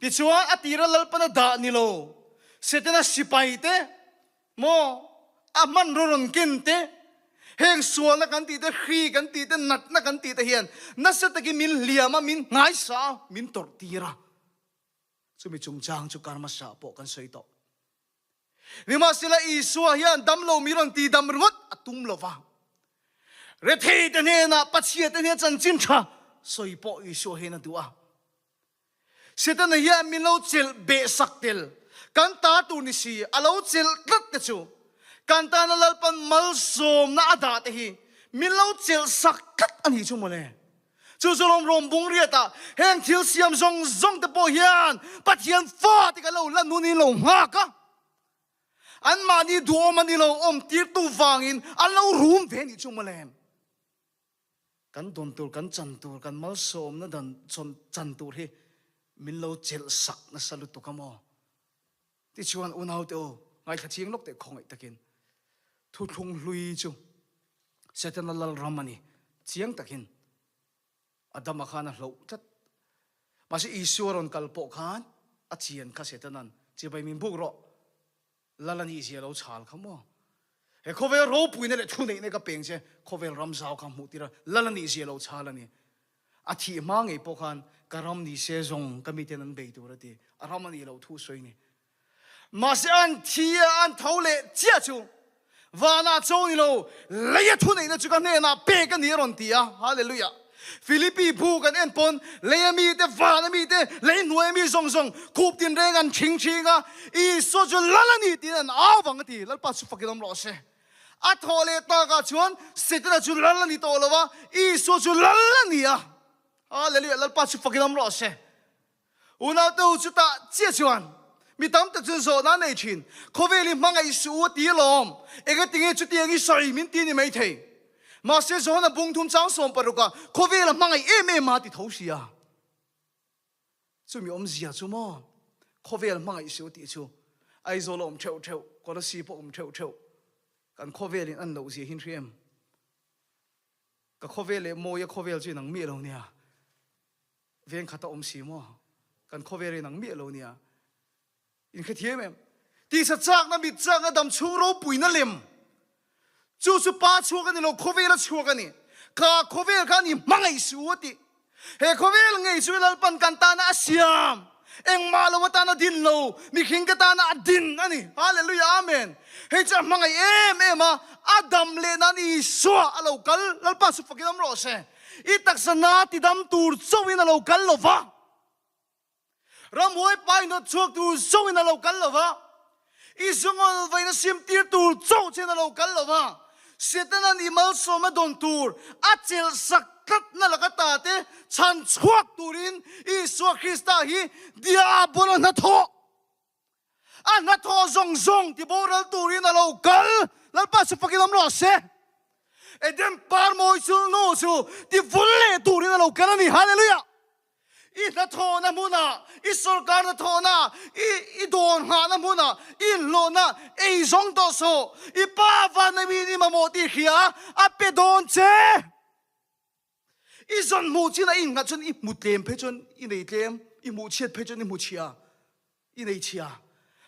Tichuan, a tira Lalpana dah ni lo, Setana sipai te, maw, a hmanraw rawn ken te, heng sualna kan tih te, hri kan tih te, natna kan tih te hian nasa takin min hliam a, min nghaisa a, min tawrh tir a. Chumi chungchang chu kar hmasa pawh kan sawi tawh. Nimahsela Isua hian damlo mi rawn ti dam ringawt a tum lo va. Rethei te hnenah Pathian te hnena chanchin tha sawi pawh Isua hian a duh a. Setana hian min lo chelh beh sak tel, kan ta tur ni si a lo chelh tlat te chu kan tana Lalpan malsawmna a dah te hi min lo chelh sak tlat a nih chu mawle. Chu chu lawm rawm bung riatah heng thil siam zawng zawng te pawh hian Pathian fate kan lo la nun in lo nghak a, anmahni duhawm a ni lo awm tirtu vangin an lo rum ve nih chu mawle. Kan dawn tur, kan chan tur, kan malsawmna dan chan tur hi min lo chelh sak nasa lutuk a maw? Tichuan unaute aw, ngaithla chiang lawk teh khawngaih takin thuthlung hlui chu Setana lal ram a ni chiang takin Adama khan a hloh tlat. Mahse Isua rawn kal pawh khan a chian kha Setanan chibai min buk rawh. Lal a nih zia lo chhal kha maw? He khawvel ropuina leh thuneihna ka peng che, khawvel ram zau kha hmuh tir a, lal a nih zia lo chhal a ni. A thih hma ngei pawh khan ka ram ni se zawng ka miten an bei tur a ti. A ram a nih loh thu sawi ni. Mahse an thi a, an tho leh chiah chu Vanah cho ni lo, leia thuneihna chu ka hnenah pek a ni a rawn ti a. Hallelujah! Philippi bu kan en pawn leia mite, vana mite, lei hnuaia mi zawng zawng khup tinreng an thing thing a, Isua chu lal a ni tiin an au vang a ti. Lalpa chu fakin awm rawh se. A thawh leh takah chuan Setana chu lal a ni tawh lo va, Isua chu lal a ni a. Hallelujah! Lalpa chu fakin awm rawh se. Unaute u chutah chiah chuan mi tam tak chuan zawhna an nei thin. Khawvel hi hmangaih suh u a ti alawm. Engatinge chutiang i sawi min ti ni maithei. Mahse Johana bung thum chang 16 ah khawvel a hmangaih em em a ti tho sia. Chumi awmzia chu maw khawvel hmangaih suh u tih chu Aizawl a awm theuh theuh, Kolasib a awm theuh theuh kan khawvelin an loh zia hi hria em? Ka khawvel leh Mawia khawvel chu inang miah lo nia. Veng khat a awm si maw? Kan khawvel in ang miah lo nia. In hrethiam em? Tisa chakna, mit chakna, dam chhung ropuina lem. Chu chu pa chhuak a ni lo, khawvel a chhuak a ni. Kha khawvel kha ni hmangaih suh a ti. He khawvel ngei chu Lalpan kan tana a siam. Engmah lo atana din lo, mihring ka tana a din a ni. Hallelujah, Amen. Hei chu a hmangaih em em a, a dam leh nan Isua a lo kal. Lalpa chu fakin awm rawh se. I taksa na tidam tur chauhin a lo kal lo va, ramhuai pa inawt chhuak tur chauhin a lo kal lo va, i zungawl vaina sim tir tur chauh chian a lo kal lo va, Setanan i malsawmna dawn tur a chelh sak tlatna laka ta te chhan chhuak turin Isua Krista hi Diabola hnathawh A hnathawh zawng zawng ti boral turin a lo kal. Lalpa chu fakin awm rawh se. Eden par mawi chu nu chu ti vul leh turin a lo kal a ni. Hallelujah! I hnathawhna hmunah, i sorkar hnathawhna, i i dawr nghahna hmunah, i inhlawhna ei zawng tawh suh. I pa vannemin i mamawh tih hria a pe dawn che. I zawn hmuh chin a i innghat chuan i hmu tlem phei chuan i nei tlem, i hmuh chhiat phei chuan i hmu chhia, i nei chhia.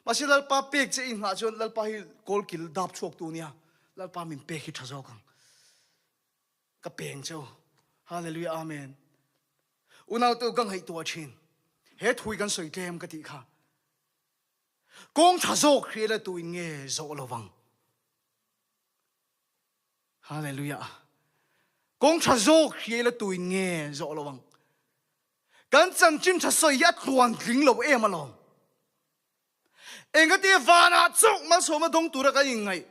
Mahse Lalpa pek che i nghah chuan Lalpa hi kawlkil dap chhuak tu nia, Lalpa min pek hi tha zawk ang. Ka peng che u. Hallelujah Amen. Unau te u ka ngaihtuah thin. He thui kan sawi tlem ka tih kha. Kawng tha zawk hria la tuin nge zawh lovang. Hallelujah. Kawng tha zawk hria ila tuin nge zawh lo ang. Kan chanchin tha sawi hi a tluan tling lo em alawm. Engati vanah chauh malsawmna dawng tura kan inngaih?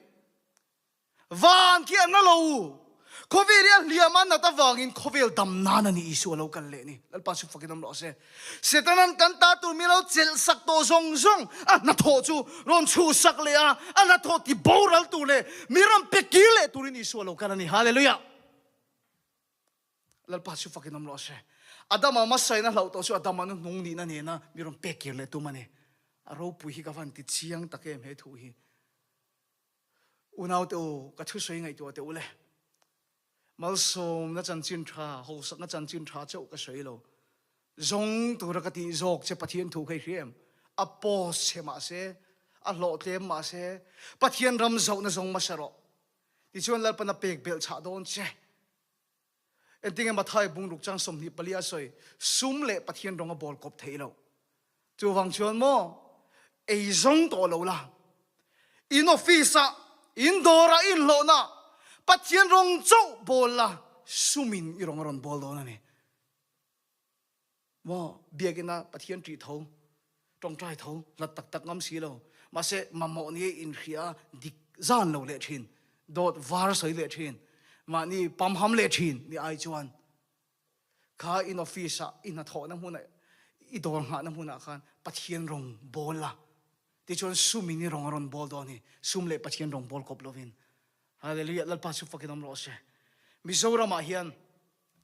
Van khi a na lo. Khawvel hi a hliam a nat avangin khawvel dam nan a ni Isua a lo kal leh ni. Lalpa chu fakin awm rawh se. Setanan kan ta tur mi lo chelh sak tawh zawng zawng a hnathawh chu rawn chhuh sak leh a, a hnathawh ti boral tur leh mi rawn pe kir leh turin Isua a lo kal a ni. Hallelujah! Lalpa chu fakin awm rawh se. Adama hmasain a hlauh tawh chu Adama nu hnung nihna nena mi rawn pek kir leh tum a ni. A ropui hi ka van ti chiang tak em he thu hi. Unaute u, ka thusawi ngaihtuah teh u le. Malsawmna chanchin tha, hausakna chanchin tha chauh ka sawi lo. Zawng tura ka tih zawk che Pathian thu kha i hria em? A post che mahse, a hlawhtlem mahse, Pathian ram zohna zawng hmasa rawh. Tichuan Lalpan a pek belh chhah dawn che. Engtinge Mathai bungruk chang 24 a sawi, sum leh Pathian rawng a bawl kawp theih loh. Chuvang chuan maw, ei zawng tawh lo la, in office ah, in dawr ah, in hlawhna ah Pathian rawng chauh bawl la, sumin i rawng a rawn bawl dawn a ni. Maw, biakina Pathian ṭih tho, ṭawngṭai tho, hlat tak tak ngam si lo. Mahse, mamawh ni inhria dik zan lo leh ṭhin, dawt var sawi leh ṭhin, mahni pamham leh ṭhin ni ai chuan kha in office-ah, i hnathawhna hmunah, i dawr nghahna hmunah khan Pathian rawng bawl la. Tichuan sumin i rawng a rawn bawl dawn hi, sum leh Pathian rawng bawl kawp lovin. Hallelujah, Lalpa chu fakin awm rawh se. Mizoramah hian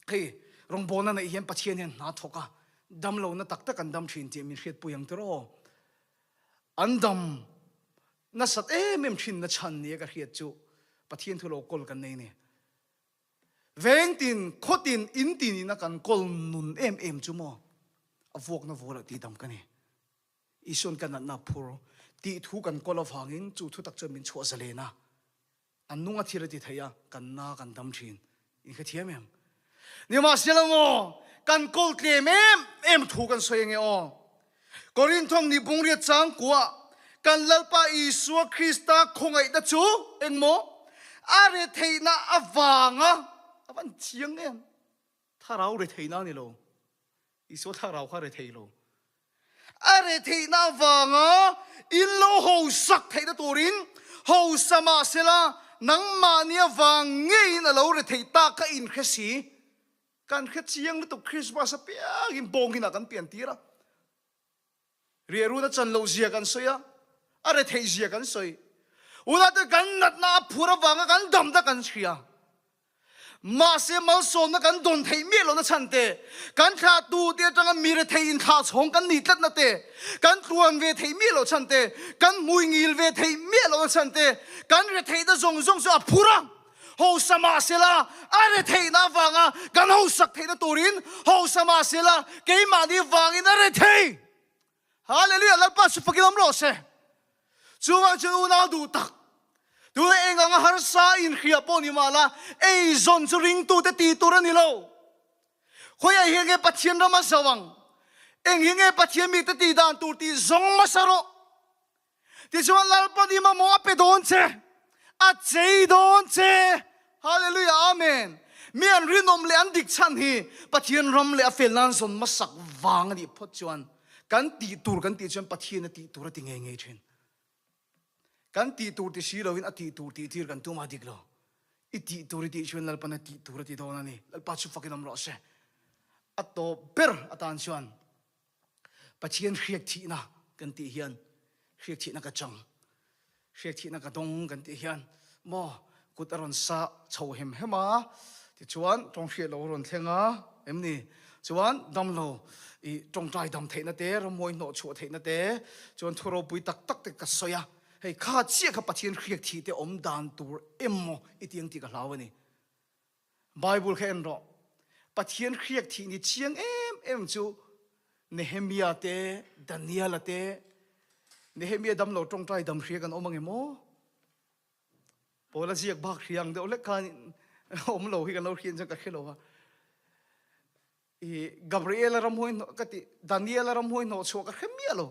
Hei, rawngbawlna neih hian Pathian hian hna thawk a, damlohna tak tak an dam thin tih min hriatpui ang tiraw? An dam nasat em em thinna chhan nia ka hriat chu Pathian thu lo kawl kan nei ni. Vengtin, khawtin, intin ina kan kawl nun em em chu maw a vuakna vualah tihdam ka ni. Isuan ka natna phur tih thu kan kawl avangin chu thu tak chuan min chhuah zalen a. An nung a thil a ti thei a, kan na kan dam thin. In hre thiam em? Nimahsela maw, kan kawl tlem em em thu kan sawi ange aw. Korinthawng ni bungriat chang kuah kan Lalpa Isua Krista khawngaihna chu eng maw? A retheihna avanga a van chiang em? Thlarau retheihna a ni lo. Isua thlarau kha rethei lo. A retheihna avanga in lo hosak theihna turin hosa mah sela nangmahni avang ngeiin a lo rethei tak kha in hre si. Kan hre chiang lutuk Christmas apiangin bawngin ah kan pian tir a. Riahrun a chan loh zia kan sawi a, a retheih zia kan sawi. Unate kan natna a phur avanga kan damna kan hria. Mahse malsawmna kan dawn theih miah lohna chhan te, kan thlahtu te atanga mi rethei inthlah chhawng kan nih tlatna te, kan tluan ve theih miah loh chhan te, kan hmui ngil ve theih miah lohna chhan te, kan retheihna zawng zawng chu a phur a. Hausa mahsela a retheihna avanga kan hausak theihna turin hausa mahsela keimahni vangin a rethei. Hallelujah! Lalpa chu fakin awm rawh se. Chuvang chuan unau duh tak, tuna eng anga harsa inhria pawh ni mahla eizawn chu ringtute tih tur a ni lo. Khawiah hian nge Pathian ram a zo ang? Eng hi nge Pathian mite tih dan tur tih zawng hmasa rawh. Tichuan Lalpa ni mamawh a pe dawn che, a chei dawn che. Hallelujah, Amen. Mi an rinawm leh an dik chhan hi Pathian ram leh a fel nan zawn hmasak vang a nih phawt chuan kan tih tur kan tih chuan Pathian a tih tur a ti ngei ngei thin. Kan tih tur ti si loin a tih tur tih tir kan tum a dik lo. I tih tur i tih chuan Lalpan a tih tur a ti dawn a ni. Lalpa chu fakin awm rawh se. A tawp ber atan chuan Pathian hriak thihna kan tih hian hriak thihna ka chang, hriak thihna ka dawng kan tih hian maw kut a rawn sa chho hem hem a, tichuan tawng hriat lo a rawn thleng a, em ni? Chuan damlo i tawngtai dam theihna te, rammawi hnawh chhuah theihna te, chuan thu ropui tak tak te ka sawi a, hei kha chiah kha Pathian hriak thih te awm dan tur emaw i ti ang tih ka hlau a ni. Bible kha en rawh. Pathian hriak thih ni chiang em em chu Nehemia te, Daniela te, Nehemia dam lo tawngtai dam hria kan awm ange maw? Paula ziak bak hria ang deuh lek khan awm lo hi kan lo hriat chuan ka hre lo a. I Gabriela ramhuai hnawh ka ti, Daniela ramhuai hnawh chhuah ka hre miah lo.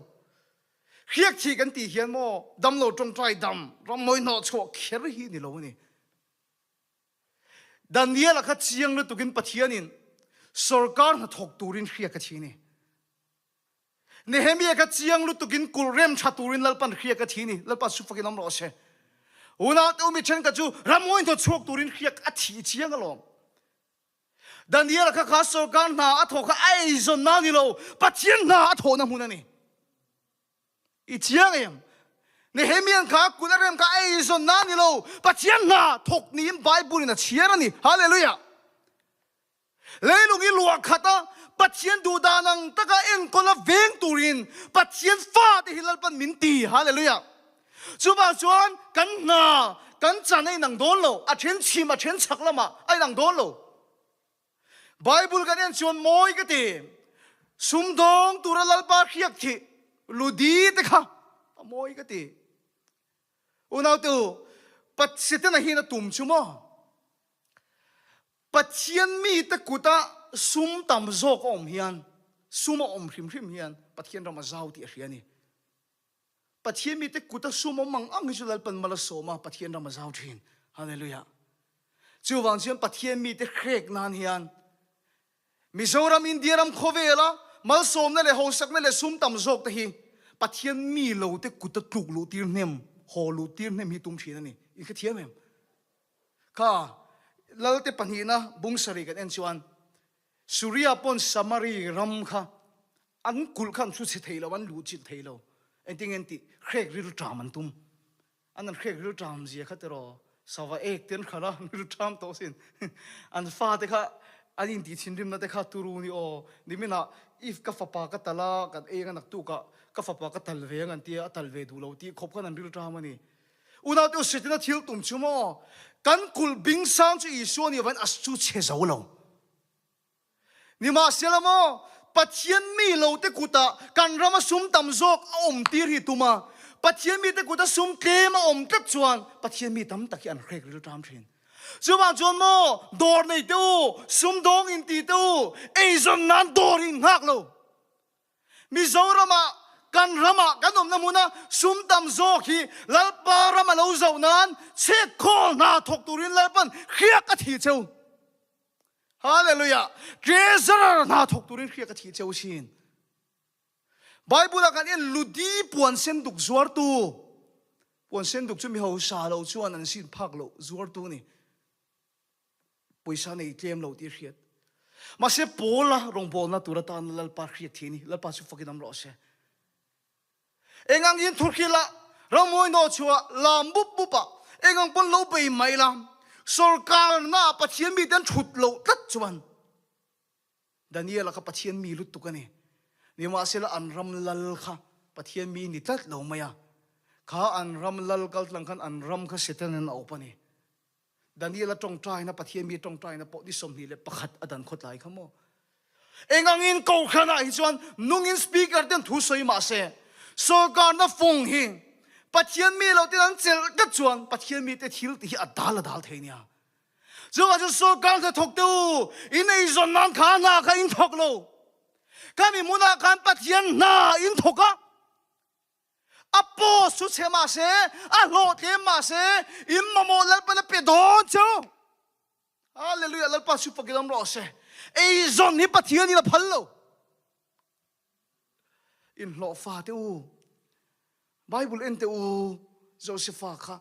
Hriak thih kan tih hian maw dam lo tawngtai dam ramhuai hnawh chhuah kher hi ni lo a ni. Daniel-a kha chiang lutukin Pathianin sorkar hnathawk turin hriak a thi ni. Nehemia kha chiang lutukin kulh rem tha turin Lalpan hriak a thi ni. Lalpa chu fakin awm rawh se. Unaute u mi thenkhat chu ramngawin thaw chhuak turin hriak a thi chiang alawm. Daniel kha kha sorkar hna a thawh kha a eizawnna a ni lo, Pathian hna a thawhna hmun a ni. I chiang em? Nehemian kha kut a rem kha a eizawnna a ni lo, Pathian hna thawk niin Bible in a chhiar a ni. Hallelujah! Leilung i luah khat a, Pathian duh dan ang taka enkawl a veng turin Pathian fate hi Lalpan min ti. Hallelujah! Chuvang chuan kan hna, kan chan a inang dawn lo, a then chhim, a then chhak lamah a inang dawn lo. Bible kan en chuan mawi ka ti, sumdawng tura Lalpa hriak thih ludi te kha a mawi ka ti. Unaute u, Pathian a hin a tum chu maw? Pathian mite kuta sum tam zawk a awm hian, sum a awm hrim hrim hian Pathian ram a zau tih a hria a ni. Pathian mite kuta sum awm ang ang hi chu Lalpan mal a sawm a, Pathian ram a zau thin. Hallelujah. Chuvang chuan Pathian mite hrek nan hian Mizoram, India ram khawvela malsawmna leh hausakna leh sum tam zawk te hi Pathian mi lo te kuta tluk luh tir hnem, haw luh tir hnem hi tum thin a ni. In hrethiam em? Kha Lalte pahnihna bung sarih kan en chuan Suria pawn Samari ram kha an kulh kha an hru chhe thei lo, an luh chilh thei lo. Engtin nge an tih? Hrek rilṭam an tum. An an hrek rilṭam zia kha tiraw sava ek te an hralh a, an rilṭam tawh sin. An fate kha an intih thinrimna te kha turu ni aw. Niminah if ka fapa ka tal a, kan eng a naktukah ka fapa ka tal ve ang an tia, a tal ve duh lo tih khawp khan an rilṭam a ni. Unaute u Setana thil tum chu maw? Kan kulh bing sang chu Isua nih avangin a chu chhe zo lo. Nimahsela maw, Pathian mi lote kutah kan rama sum tam zawk a awm tir hi tum a, Pathian mite kuta sum tlem a awm tlat chuan Pathian mi tam tak hi an hrek ril ṭam ṭhin. Chuvang chuan maw, dawr nei te u, sumdawng inti te u, eizawn nan dawr in nghak lo. Mizoramah kan ramah kan awmna hmuna sum tam zawk hi Lalpa ram a lo zoh nan chhiatkhawl hna thawk turin Lalpan hriak a thih cheu. Hallelujah! Treasurer hna thawk turin hriak a thih cheu sin. Bible ah kan en ludi puan sen duk zuartu puan sen duk chu mi hausa lo chuan an sin phak lo zuartu ni. Pawisa nei tlem lo tih a hriat. Mahse Paula rawngbawlna tur atana Lalpa hriat thih a ni. Lalpa chu fakin awm rawh se. Engang in thurhrilh ah, rammawi nawh chhuah ah, lam bup bup ah, engang pawn lo bei mai la, sorkarna ah Pathian mite an thut loh tlat chuan Daniela kha Pathian mi lutuk a ni. Nimahsela an ram lal kha Pathian mi ni tlat lo mai a. Kha an ram lal kal tlang khan an ram kha Satan-in a awp a ni. Daniel-a tawngtaina, Pathian mi tawngtaina pawh ni 21 a dan khawtlai kha maw? Engangin kohhranah hi chuan nungin speaker ten thu sawi mah se, sorkarna fawng hi Pathian mi lo ten an chelh tlat chuan Pathian mite thil tih hi a dal a dal thei nia. Chuvang chuan sorkar hna thawk te u, in eizawn nan kha hna kha in thawk lo. Khami hmunah khan Pathian hna in thawk a. A post chu chhe mah se, a hlawh tlem mah se, in mamawh Lalpan a pe dawn chu. Hallelujah, Lalpa chu fakin awm rawh se. Eizawn hi Pathian in a phal lo. In hlawh fa te u. Bible en te u, Josepha kha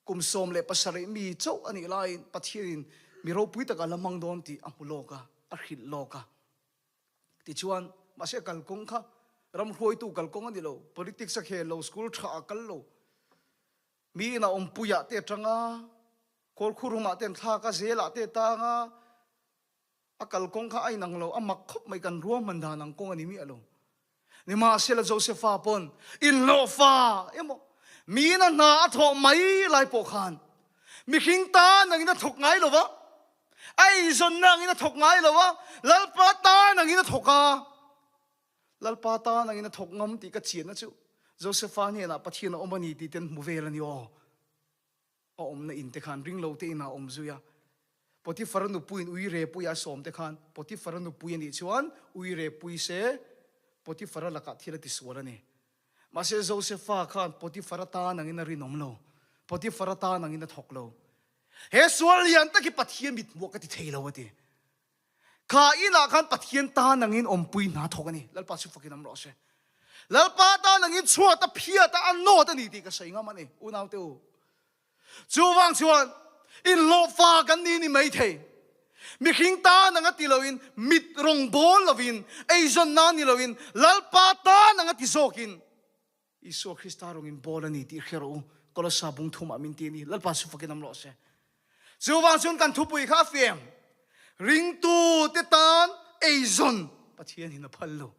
kum 17 mi chauh a nih laiin Pathian in mi ropui takah la hmang dawn tih a hmu lawk a, a hrilh lawk a. Tichuan, mahse kalkawng kha ram hruaitu kalkawng a ni lo, politics a khel lo, school tha a kal lo, mi ina awmpuiah te atang a, kawlkhurhumah te an thlak a, zelah te atang a, a kalkawng kha a inang lo, a mak khawp mai kan ruahman dan ang kawng a ni miah lo. Nimahsela Josepha pawn inhlawhfa emaw mi ina hna a thawh mai lai pawh khan mihring tan angin a thawk ngai lo va, A eizawnna angin a thawk ngai lo a, Lalpa tan angin a thawk a. Lalpa tan angin a thawk ngam tih ka chianna chu Josepha hnenah Pathian a awm a ni tih te an hmu vel a ni aw. A awmna in te khan ring lo te inah a awm zui a. Potiphara nupuiin uire puia a sawm te khan Potiphara nupui a nih chuan uire pui se Potiphara lakah thil a tisual a ni. Mahse Josepha khan Potiphara tan angin a rinawm lo. Potiphara tan angin a thawk lo. He sual lian tak hi Pathian mit hmuah ka ti thei lo a ti. Kha inah khan Pathian tan angin awmpui hna thawk a ni. Lalpa chu fakin awm rawh se. Lalpa tan angin chhuat a phiat a, a nawt a ni tih ka sawi ngam a ni, unaute u. Chuvang chuan inhlawhfa kan ni ni maithei. Mihring tan anga ti loin, mit rawng bawl loin, eizawnna ni loin, Lalpa tan anga ti zawkin Isua Krista rawngin bawl a ni tih hria rawh u. Kolossa bung thumah min ti a ni. Lalpa chu fakin awm rawh se. Chuvang chuan kan thupui kha a fiam. Ringtute tan eizawn Pathian hin a phal lo.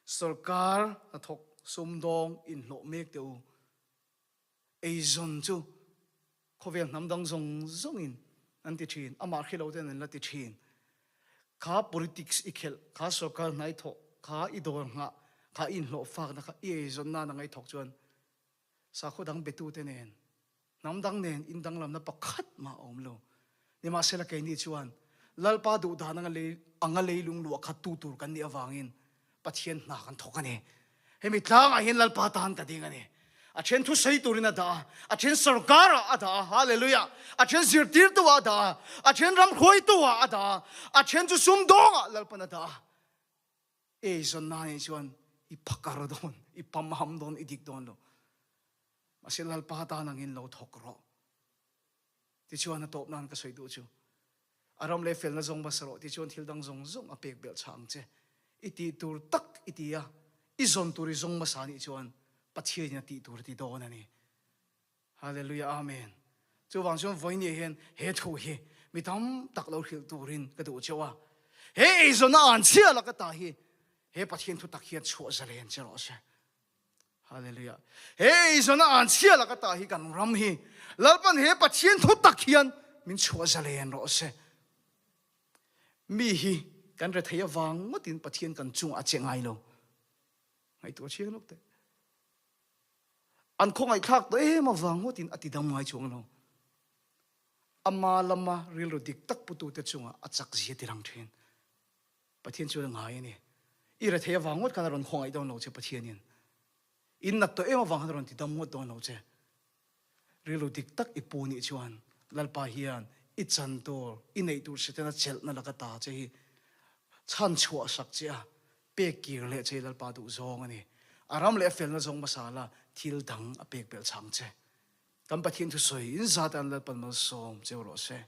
Sorkar hnathawk sumdawng inhlawh mek teh u. Eizawn chu khawvel hnam dang zawng zawngin an ti thin, amah hre lo ten an la ti thin. Kha politics i khelh, kha sorkar hna i thawh, kha i dawr nghah, kha i inhlawh fakna kha i eizawn nan a ngaithawk chuan sakhaw dang betute nen, hnam dang nen indanglamna pakhat mah a awm lo. Nimahsela keini chuan Lalpa duhdan anga lei anga leilung luah khat tu tur kan nih avangin Pathian hna kan thawk a ni. Hemi tlangah hian Lalpa tan ka ding a ni. A then thusawi turin a dah a, a then sorkarah a dah a, Hallelujah! A then zirtirtu-ah a dah a, a then ramhruaitu-ah a dah a, a then chu sumdawngah Lalpan a dah a. Eizawnna nih chuan i phakar dawn, i pamham dawn, i dik dawn lo. Mahse Lalpa tan angin lo thawk rawh. Tichuan a tawp nan ka sawi duh chu, a ram leh felna zawng hmasa rawh tichuan thil dang zawng zawng a pek belh chhah ang che. I tih tur tak i ti a, i zawn tur i zawng hmasa nih chuan Pathianin a tih tur a ti dawn a ni. Hallelujah Amen. Chuvang chuan vawinia hian he thu hi mi tam tak lo hrilh turin ka duh cheu a. He eizawnna an chhia laka ta hi he Pathian thu tak hian chhuah zalen che rawh se. Hallelujah. He eizawnna an chhia laka ta hi kan ram hi Lalpan he Pathian thu tak hian min chhuah zalen rawh se. Mi hi kan rethei avang ngawtin Pathian kan chungah a che ngai lo. Ngaihtuah chiang lawk teh. An khawngaihthlak tawh em avang ngawtin a tidam ngai chuang lo. Ama lama rilru dik tak putute chungah a chak zia tirang thin. Pathian chuan a ngai a ni. I rethei avang ngawt khan a rawn khawngaih dawn lo che Pathianin. In nat tawh em avang khan a rawn ti dam ngawt dawn lo che. Rilru dik tak i pu nih chuan Lalpa hian i chan tur, i neih tur Setana chelhna laka ta che hi chhan chhuah sak che a, pek kir leh che hi Lalpa duh zawng a ni. A ram leh a felna zawng hmasa la thil dang a pek belh chang che. Kan Pathian thusawi in zat an Lalpan malsawm cheu rawh se.